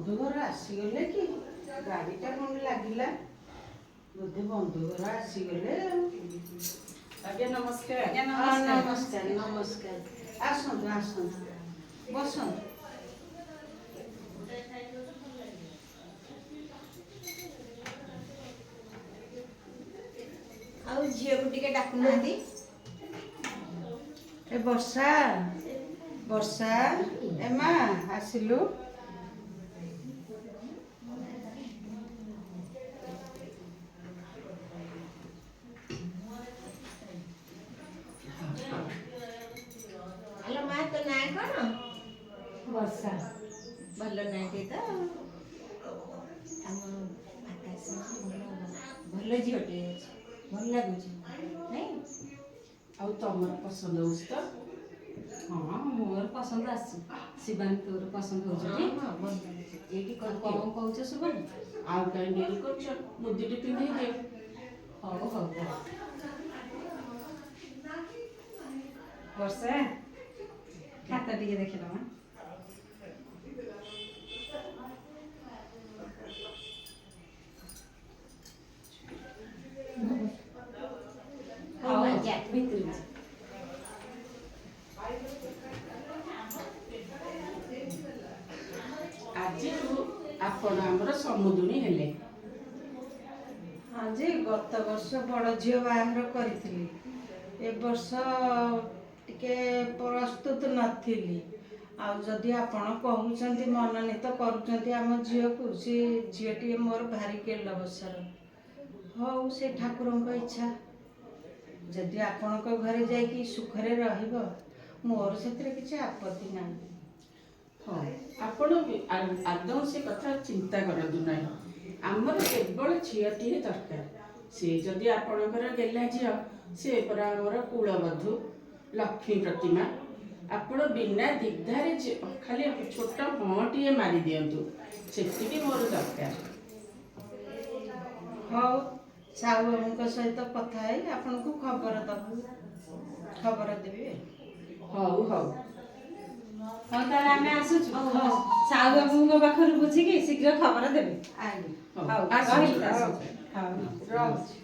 ବନ୍ଧୁ ଘର ଆସିଗଲେ କି? ଗାଡ଼ିଟା କ'ଣ ଲାଗିଲା? ବୋଧେ ବନ୍ଧୁ ଘର ଆସିଗଲେ ଆଉ। ଆଜ୍ଞା, ନମସ୍କାର। ଆଜ୍ଞା। ହଁ, ନମସ୍କାର। ନମସ୍କାର, ନମସ୍କାର। ଆସନ୍ତୁ, ଆସନ୍ତୁ, ବସନ୍ତୁ। ଆଉ ଝିଅକୁ ଟିକେ ଡାକୁନାହାନ୍ତି? ଏ ବର୍ଷା, ବର୍ଷା, ଏ ମା, ଆସିଲୁ। ଆଲୋ ମା, ତୋ ନାଁ କ'ଣ? ବର୍ଷା। ଭଲ ନାଁଟେ ତ। ଆମ ଆକାଶ ଭଲ ଭଲ ଝିଅଟେ ଅଛି, ଭଲ ଲାଗୁଛି ନାଇଁ? ଆଉ ତମର ପସନ୍ଦ ହଉଛି ତ? ହଁ, ମୋର ପସନ୍ଦ ଆସିଛି। ଶିବାନୀ, ତୋର ପସନ୍ଦ ହଉଛି ଟି? ହଁ, ଭଲ ଲାଗୁଛି। ଏଇଠି ଆଉ କରିଦିଅ। କ'ଣ କହୁଛ ଶିବାନୀ? ଆଉ କାହିଁ ଡେରି କରୁଛ? ମୁଦିଟି ପିନ୍ଧେଇ ଦିଅ। ହଉ ହଉ ହଉ। ବର୍ଷା, ଖାତା ଟିକେ ଦେଖିଦବା। ହଉ ମା, ଯା। ଭିତରକୁ ଯା। ଆଜିଠୁ ଆପଣ ଆମର ସମୁଦୁଣୀ ହେଲେ। ହଁ ଯେ, ଗତ ବର୍ଷ ବଡ଼ ଝିଅ ବାହାଘର କରିଥିଲି। ଏ ବର୍ଷ ଟିକେ ପ୍ରସ୍ତୁତ ନଥିଲି। ଆଉ ଯଦି ଆପଣ କହୁଛନ୍ତି, ମନୋନୀତ କରୁଛନ୍ତି ଆମ ଝିଅକୁ, ସେ ଝିଅଟିଏ ମୋର ଭାରି ଗେଲ ବସର। ହଉ, ସେ ଠାକୁରଙ୍କ ଇଚ୍ଛା। ଯଦି ଆପଣଙ୍କ ଘରେ ଯାଇକି ସୁଖରେ ରହିବ, ମୋର ସେଥିରେ କିଛି ଆପତ୍ତି ନାହିଁ। ହଁ, ଆପଣ ବି ଆଦୌ ସେ କଥା ଚିନ୍ତା କରନ୍ତୁ ନାହିଁ। ଆମର କେବଳ ଝିଅଟିଏ ଦରକାର। ସେ ଯଦି ଆପଣଙ୍କର ଗେହ୍ଲା ଝିଅ, ସେ ପରା ଆମର କୁଳବଧୂ, ଲକ୍ଷ୍ମୀ ପ୍ରତିମା। ଆପଣ ବିନା ଦ୍ୱିଧାରେ ଖାଲି ଛୋଟ ହଁଟିଏ ମାରି ଦିଅନ୍ତୁ, ସେତିକି ମୋର ଦରକାର। ହଉ, ସାହୁ ବାବୁଙ୍କ ସହିତ କଥା ହେଇ ଆପଣଙ୍କୁ ଖବର ଦବୁ, ଖବର ଦେବି। ହଉ ହଉ। ହଉ, ତାହେଲେ ଆମେ ଆସୁଛୁ। ସାହୁ ବାବୁଙ୍କ ପାଖରୁ ବୁଝିକି ଶୀଘ୍ର ଖବର ଦେବେ। ଆଜ୍ଞା। ହଉ। ହଉ। ଆସୁଛୁ। ରହିଲି। ଆସୁଛୁ। ହଉ। ରହୁଛି।